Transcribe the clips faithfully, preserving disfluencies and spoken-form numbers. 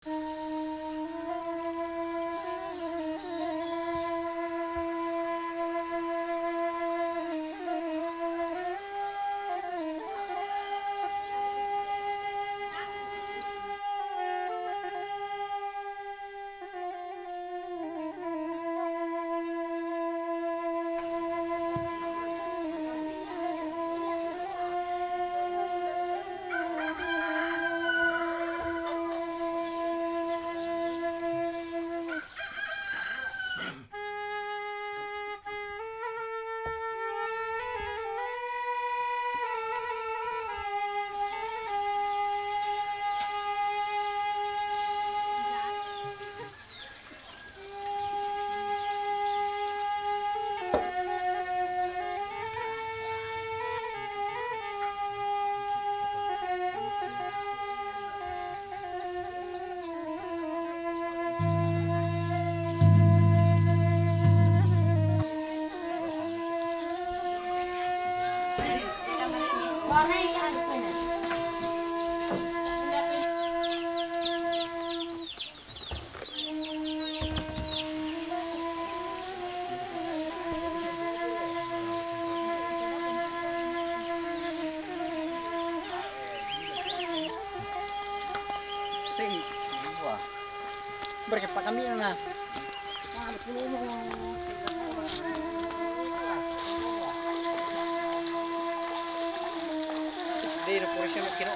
Sing, wah. Berkepak kami na. Dei, no por eso no quiero.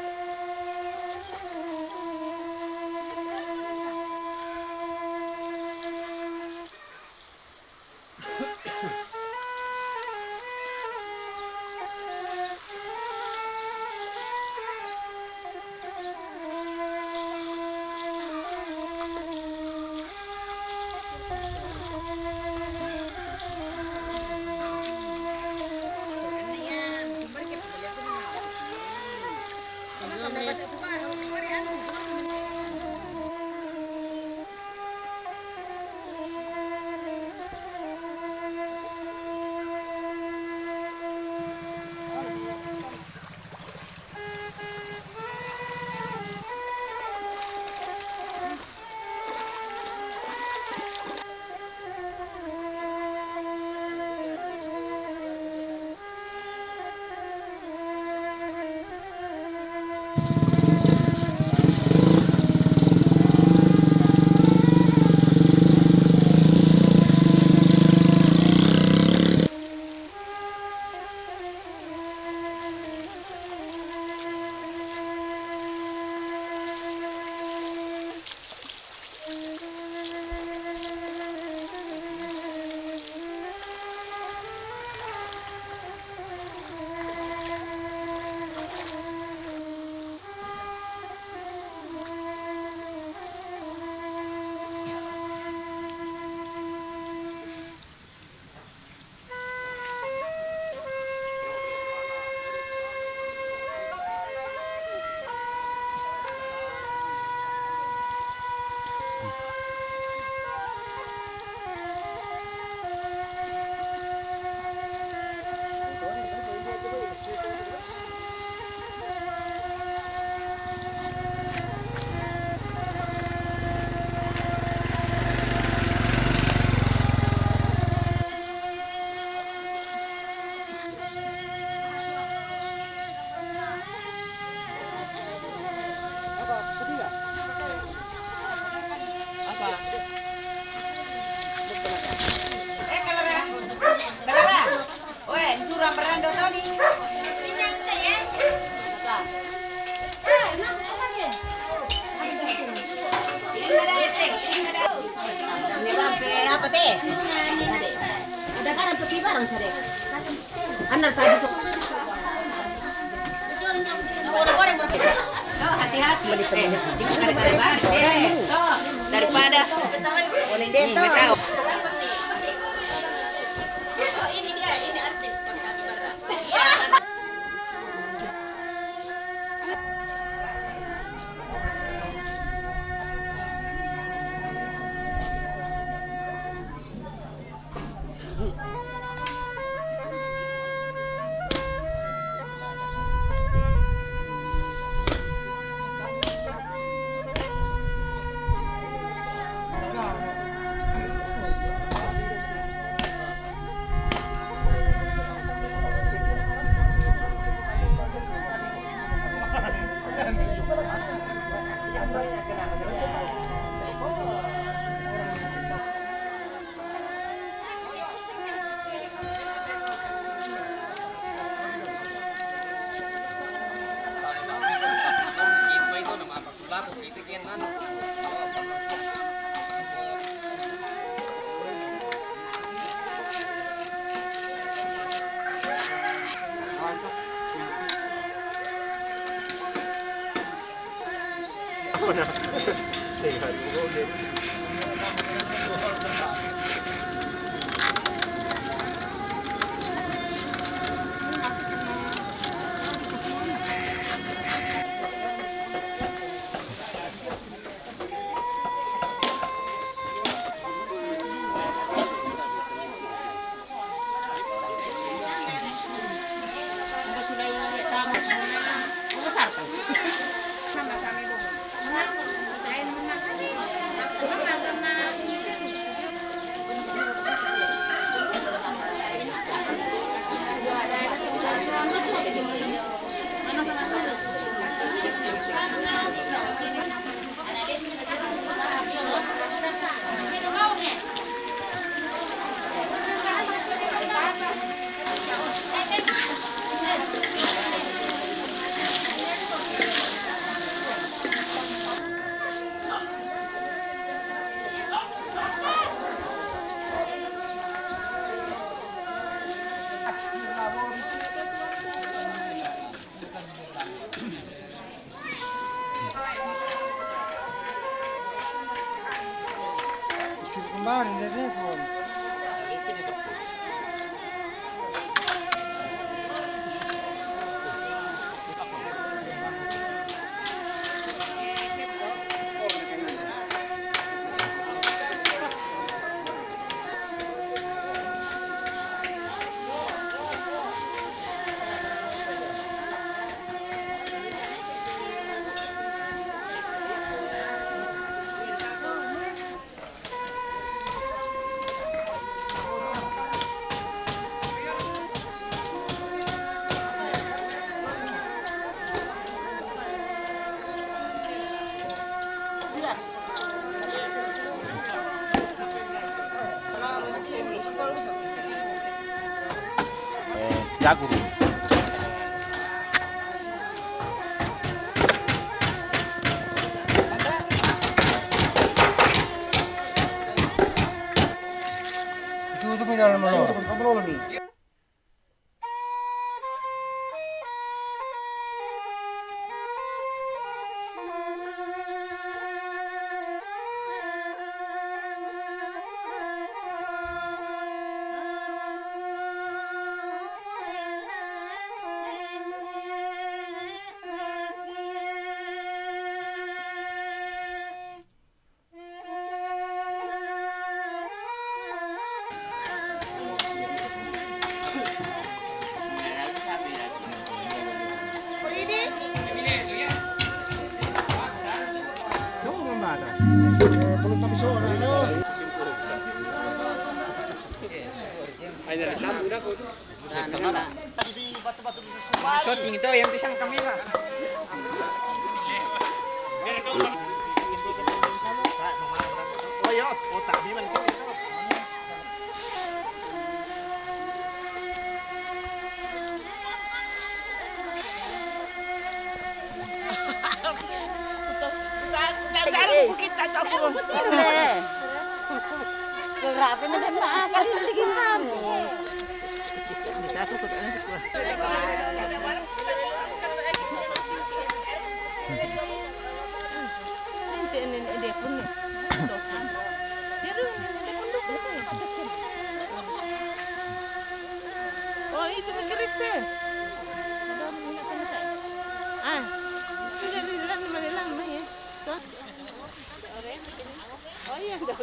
Apa te? Ada barang peti barang sare. Andar tadi sok. Oh, hati-hati. Eh, di mana ada barang? Eh, stop. Daripada boleh deh, tahu. Oh, ini dia, ini artis. Sino kemarin dia telepon. Eh, ya guru. Itu, itu punya nomor. Shooting itu yang pisang kamera. Grabe na din maaga yung tingin namin. Hindi, hindi, hindi, hindi. Oh, ito na Chris eh. Ah, hindi lang naman nilang may. Oh, yan daw.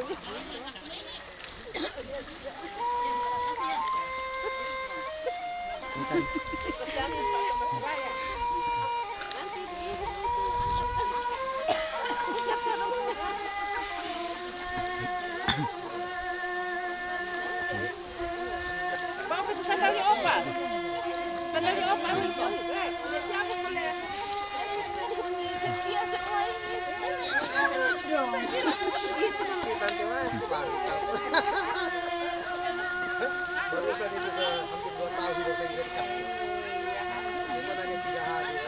Sandali, opa. Sandali, opa. Ano ito? Siya ako pala. Siya sa kuha. Barusan itu saya hampir dua tahun baru saya bisa dikasih. Gimana dia tidak hadir?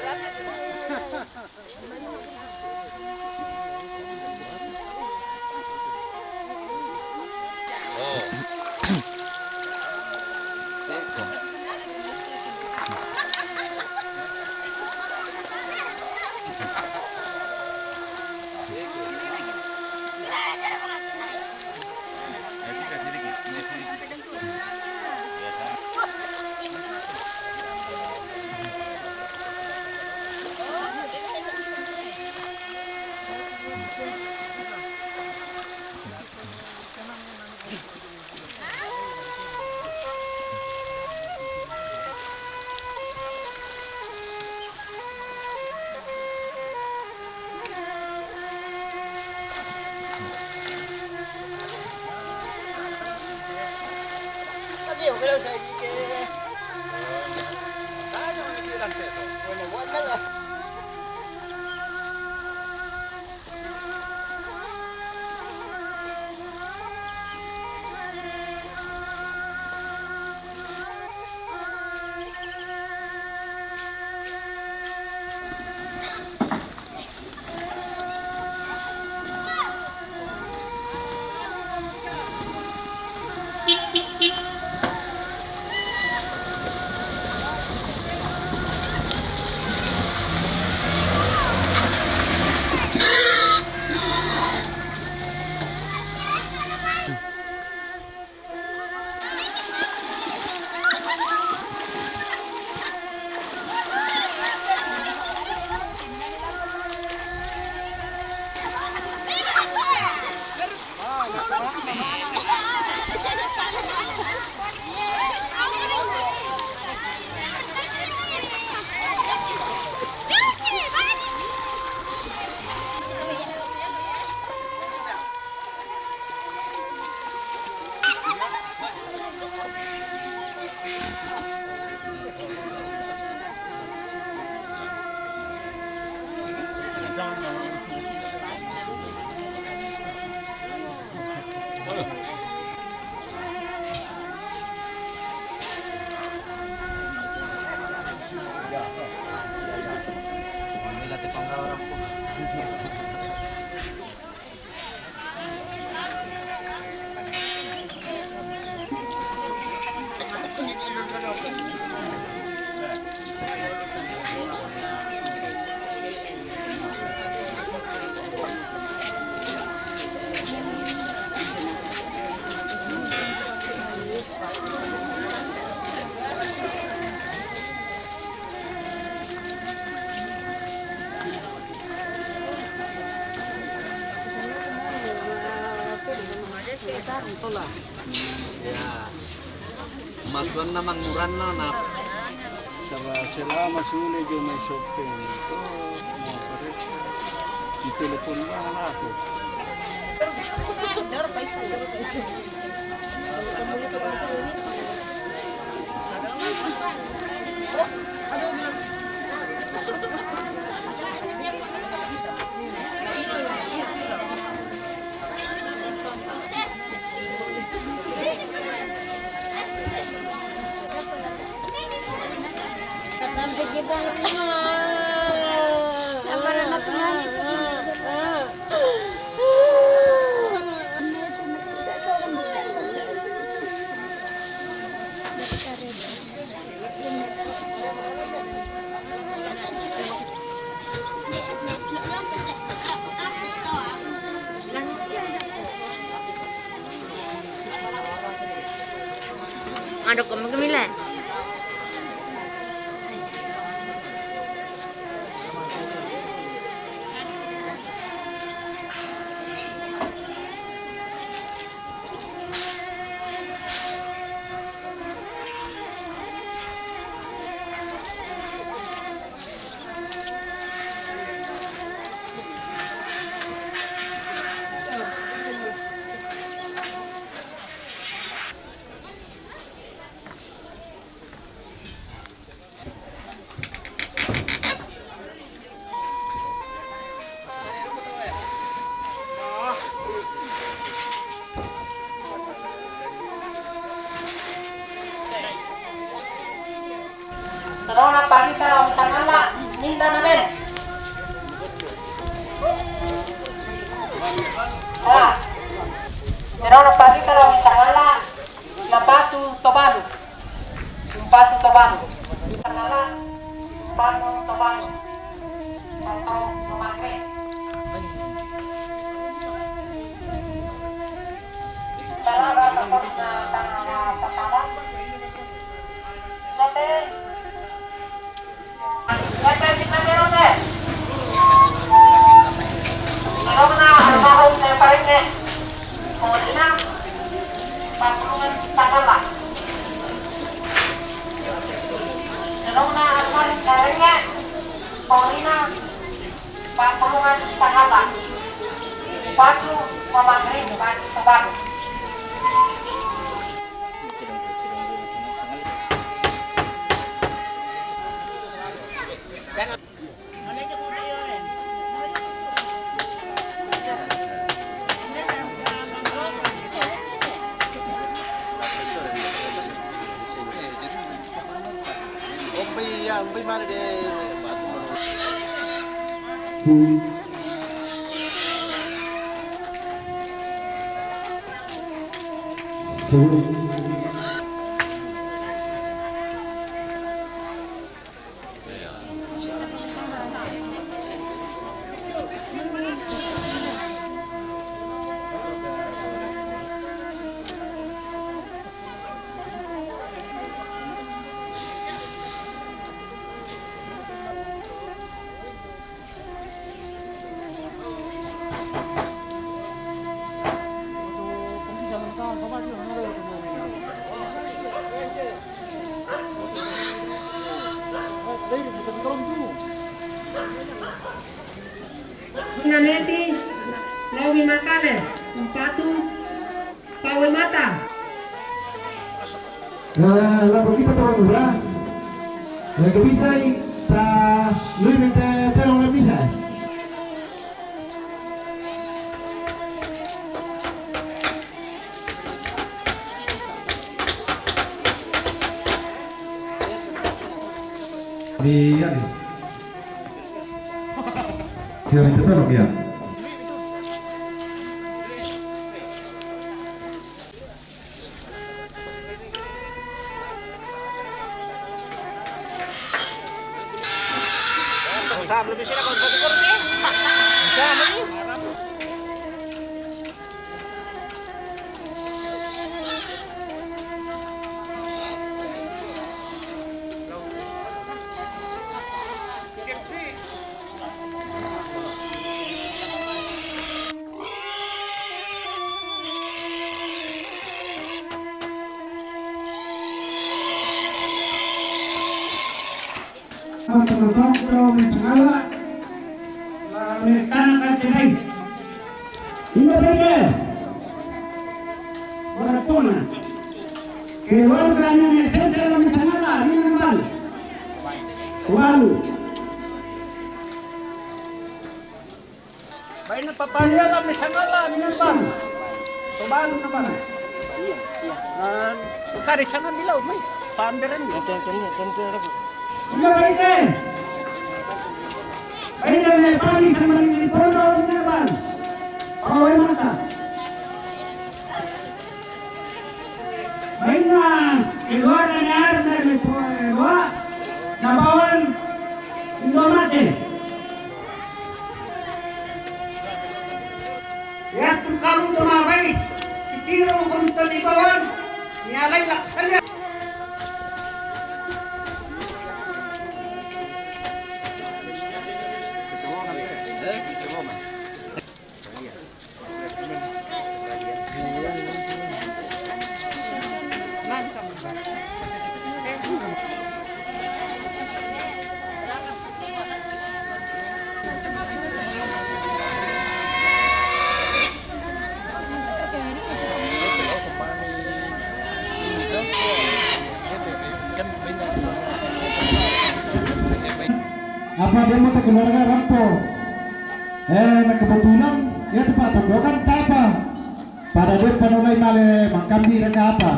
Ya. Matuan na manguran na, na. Saba selama sule jo mai shopping. Oh, mau periksa. Di telepon mana aku? Ada kok mungkin nilai. Amen. Ah, pero na pati kalau misalnya na patu tobalu. Simpatu tobalu. Tangala, simpatu tobalu. Atau memakai. Tangala, tangala, tangala. Sate. Sate, kita terus, eh. Kalau na almarhum saya paling, eh. Kalau ini, Pakulungan Tangala. Nalong na almarhum Karenge, Paulina, Pakulungan Tangala. Patu, Pamangre, Patu, Pabalo. Ina neti, lau mi makale, umpatu, pawe mata. Eh, la poquita para mudar. La que bisa y ta lui mente te lo me bisa. Di ya di. Dia mente te lo ya. Teman-teman, kalau main tengah, lah, main kanan kan cerai. Iya, betul. Orang tua. Keluarga ni S M T dalam sana lah, di mana, Bang? Walu. Baina paparia la mi sangala mi nang bang. Tobalu na bang. Iya, iya. Ah, buka di sana bilau mai. Panderan ni. Iya, baik, eh. Baik, eh, pani sama ni pondok ni bang. Oh, mata. Baina, keluarga ni Arna ni Pua, Nabawan, Indomate. Yatu kamu tu mabai, sitiro kamu tu di bawah, ni alai laksanya. Apa dia mau keluarga rampo? Eh, na kebetulan, ya, tempat pokokan tapa. Pada dia panulai male mangkambi reka apa.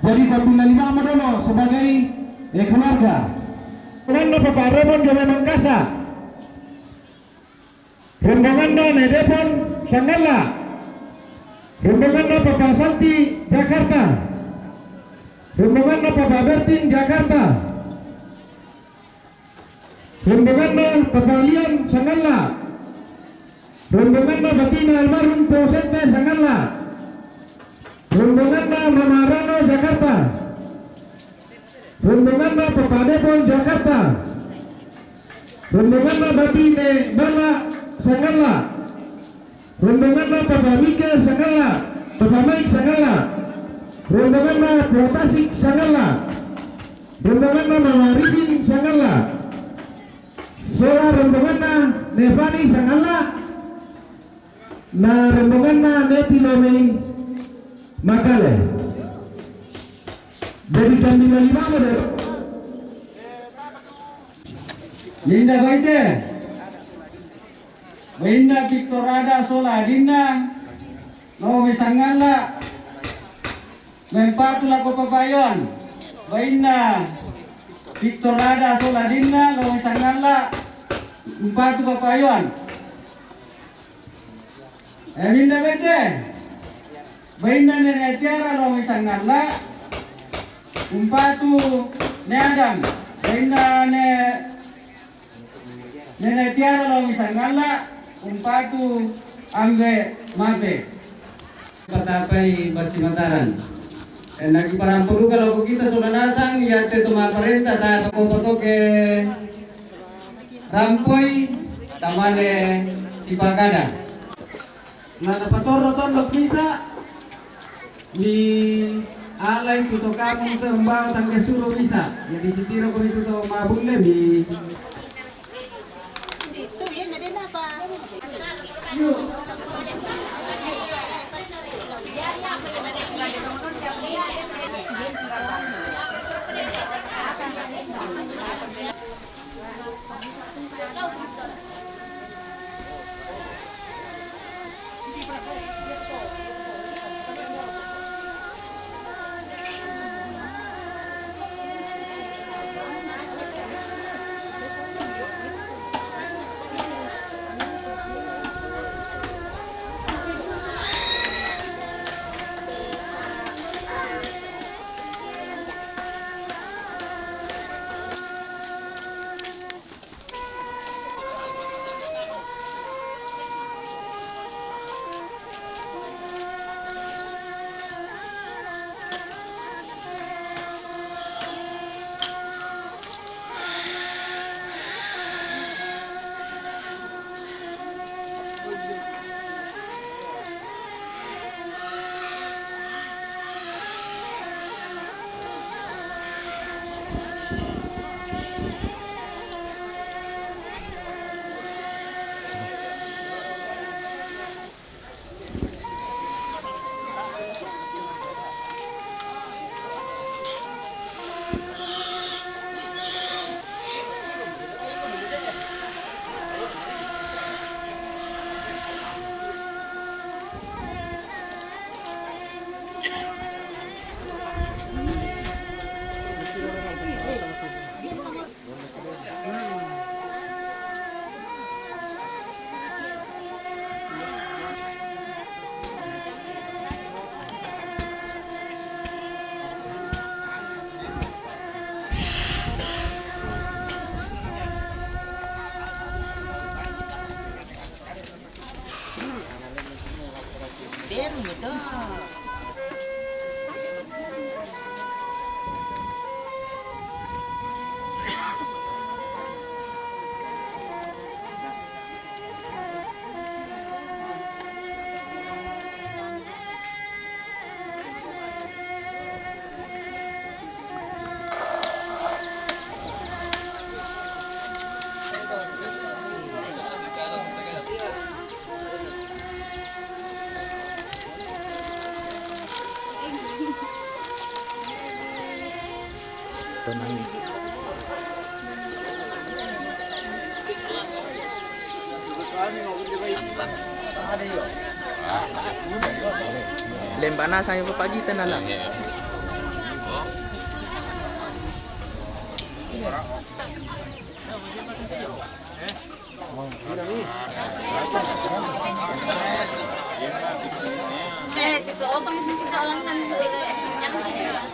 Jadi, kau pilih lima sama dulu sebagai, eh, keluarga. Tuan na Papa Raymond jo memang kasa. Rombonganna Ne Depon Sangalla. Rombonganna Papa Santi Jakarta. Rombonganna Papa Bertin Jakarta. Rombonganna Papa Liam Sangalla. Rombonganna batina almarhum Posente Sangalla. Rombonganna Mama Rano Jakarta. Rombonganna Papa Depon Jakarta. Rombonganna batine Bala Sangalla. Rombonganna Papa Mike Sangalla, Papa Mike Sangalla. Rombonganna Potasik Sangalla. Rombonganna Mama Rifin Sangalla. Sola rombonganna Nevani Sangalla. Na rombonganna Ne Tilomei Makale. Jadi kami lima deh. Linda Baite. Bainna Victor Ada sola adinna, Lomi Sangalla, mempatu lako Papayoan. Bainna Victor Ada sola adinna, Lomi Sangalla, mempatu Papayoan. Eh, Linda Bete. Bainna Nene Tiara Lomi Sangalla, mempatu Ne Adam. Bainna Ne Nene Tiara Lomi Sangalla, umpatu ambe mate. Patapai Basi Mataran. Enaki parampo duka loko kita sola nasang, iya te toma parenta ta patoke rampoi tamane sipakada. Na napatorro tondok misa, mi alai tu to kampung tu mbao tangga suru misa. Jadi sitiro ko itu to mabulle mi. Lembana saya pagi tenala. Eh, totoo, pag sisita lang ng, eh, sunyang sila.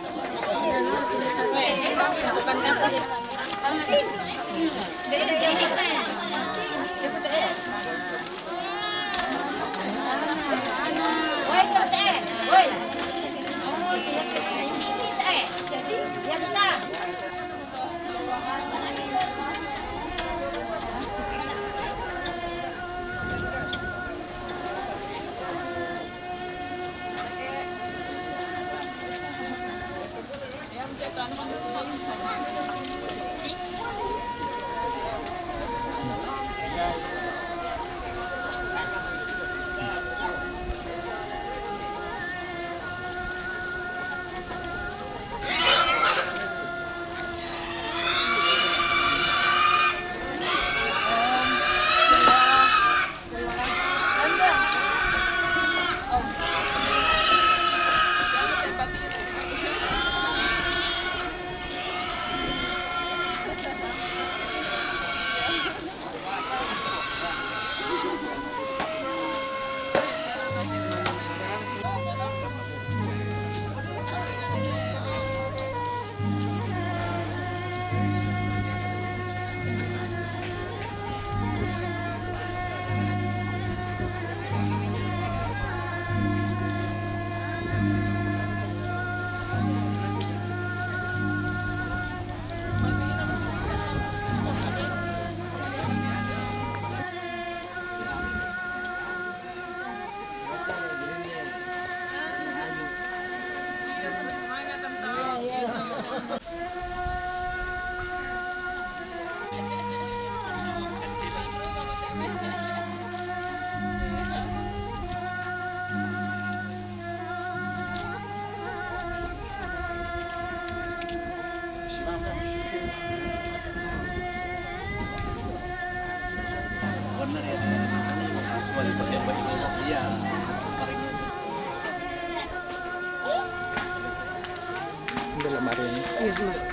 Hindi lang marin.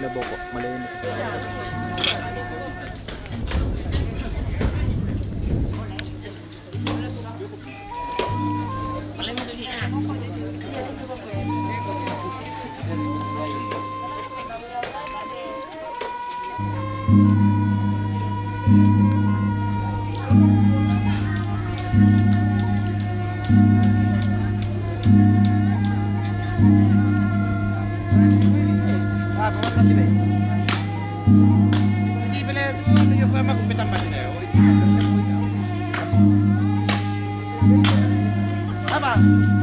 Naboko. Malayo na. Apa?